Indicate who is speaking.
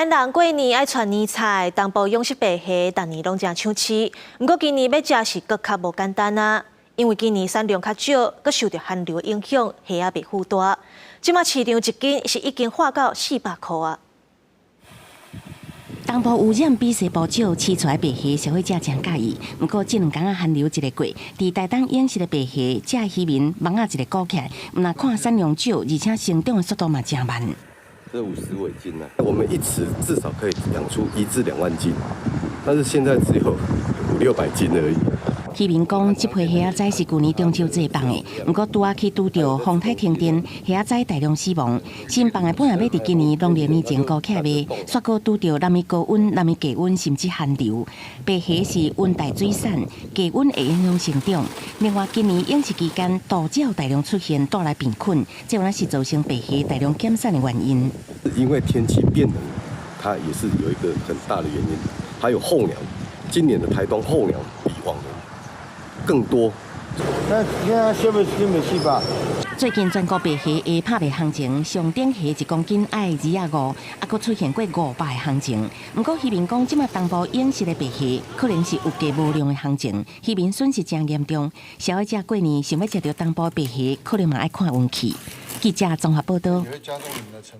Speaker 1: 咱人過年愛傳年菜，東部養殖白蝦，逐年攏誠搶市。毋過今年欲食是閣較無簡單啊，因為今年產量較少，閣受著寒流影響，蝦仔袂孵大。這馬市場一斤是已經化到400箍啊。
Speaker 2: 東部污染比西部少，飼出來白蝦消費者誠佮意。毋過這兩工仔寒流一个過，佇台東養殖的白蝦，遮漁民網仔一个鼓起來，毋但看產量少，而且成長的速度嘛誠慢。
Speaker 3: 這50尾斤呢，我們一池至少可以養出1至2萬斤，但是現在只有五六百斤而已。
Speaker 2: 漁民講，這批蝦仔是舊年中秋節放的，毋過拄仔去拄著風颱停電，蝦仔大量死亡。新放的本來欲佇今年農曆年前鼓起來賣，煞閣拄著濫伊高溫、濫伊低溫，甚至寒流。白蝦是溫帶水產，低溫會影響成長。另外，今年養殖期間，渡鳥大量出現，帶來病菌，這原來是造成白蝦大量減產的原因。
Speaker 3: 因為天氣變冷，它也是有一個很大的原因。還有候鳥，今年的台東候鳥比往年更多。
Speaker 4: 那你看消費金沒400。
Speaker 2: 最近全國白蝦的拍賣行情，上等蝦一公斤愛25，啊，閣出現過500的行情。毋過漁民講，這馬東部養殖的白蝦可能是有價無量的行情，漁民損失誠嚴重。消費者過年想欲食著東部白蝦，可能嘛愛看運氣。記者綜合報道。